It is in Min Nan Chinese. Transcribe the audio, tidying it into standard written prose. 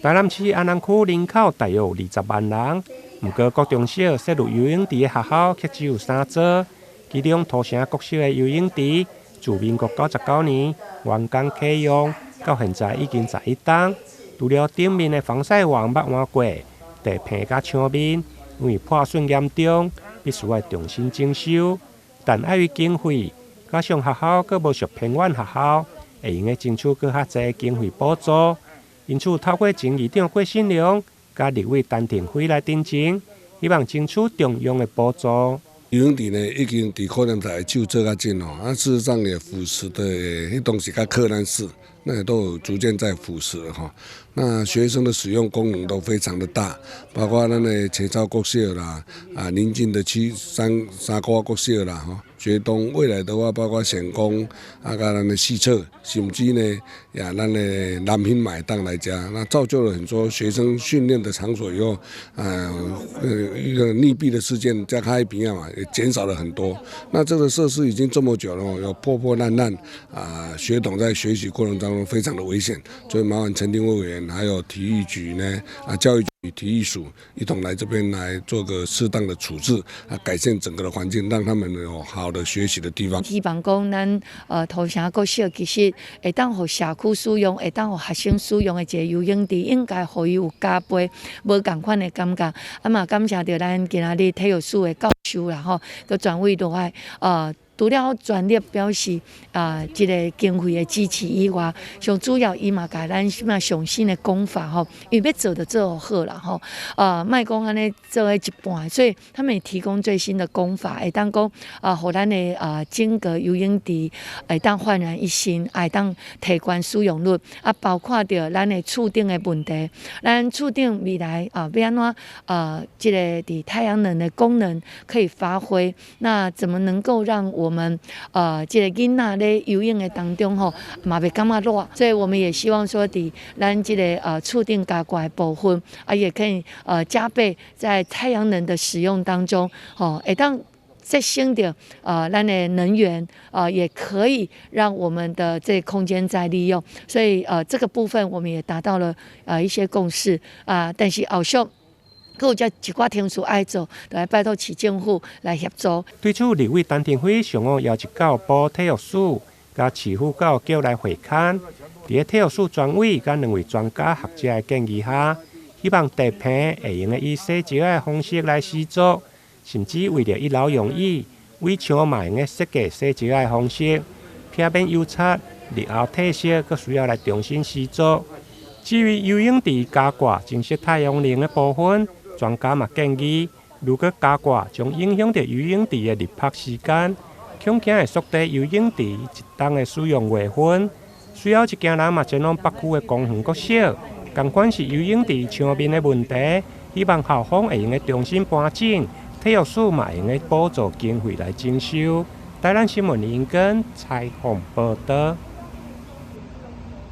台南市安南區人口大約20萬人，毋過國中小設有游泳池的學校卻只有三座。其中土城國小的游泳池自民國99年完工啟用，到現在已經11冬。除了頂面的防曬網捌換過，地坪佮牆面因為破損嚴重，必須愛重新整修。但礙於經費，加上學校閣無屬偏遠學校，會用得爭取閣較濟經費補助。因此，透過前議長郭信良佮立委陳亭妃來陳情，希望爭取中央的補助。游泳池呢，已經佇柯南台手做較緊哦，啊，事實上也腐蝕的，彼當時較克難式，那也都有逐漸在腐蝕了哈。那學生的使用功能都非常的大，包括咱的切草國小啦，啊，鄰近的區三三高國小啦，吼，學東未來的話，包括顯功啊，佮咱的西側，甚至呢，也咱的南興嘛會當來遮，那造就了很多學生訓練的場所以後，一個溺斃的事件在海邊啊嘛，也減少了很多。那這個設施已經這麼久了，有破破爛爛，啊，學童在學習過程當中非常的危險，所以麻煩陳亭妃委員還有體育局呢，啊，教育局、體育署一同來這邊來做個適當的處置，啊，改善整個的環境，讓他們有好的學習的地方。希望講咱土城國小其實會當予社區使用，會當予學生使用的一个游泳池，應該予伊有加倍無仝款的感覺。啊嘛，感謝著咱今仔日體育署的教授啦吼，閣專委落來，除了全力表示啊，這个經費的支持以外，上主要伊嘛共咱啥物上新的工法吼，因為欲做就做好啦吼，啊，莫講按呢做一半，所以他們也提供最新的工法，會當講啊，予咱的啊整個游泳池會當煥然一新，會當提懸使用率，啊，包括著咱的厝頂的問題，咱厝頂未來啊欲按怎啊，這个佇太陽能的功能可以發揮，那怎麼能夠讓我們這个囡仔咧游泳的當中吼，嘛袂感覺熱，所以我們也希望說，佇咱這个厝頂加掛的部分，啊，也可以加倍在太陽能的使用當中，吼，會當節省著咱的能源，也可以讓我們的這個空間再利用，所以這個部分我們也達到了一些共識啊，但是後續閣有遮一寡程序愛做，就來拜託市政府來協助。對此，立委陳亭妃上午邀集教育部體育署佮市府教育局來會勘，佇咧體育署專委佮兩位專家學者的建議下，希望地坪會用得以洗石的方式來施作，甚至為著一勞永逸，圍牆嘛會用得設計洗石的方式，避免油漆日後褪色，閣需要來重新施作。至於游泳池加掛增設太陽能的部分，專家嘛建議，如果加掛將影響著游泳池的日曝時間，恐驚會縮短游泳池一冬的使用月份。隨後一行人嘛前往北區的公園國小，仝款是游泳池牆面的問題，希望校方會用得重新盤整，體育署嘛會用得補助經費來整修。台南新聞林根採訪報導。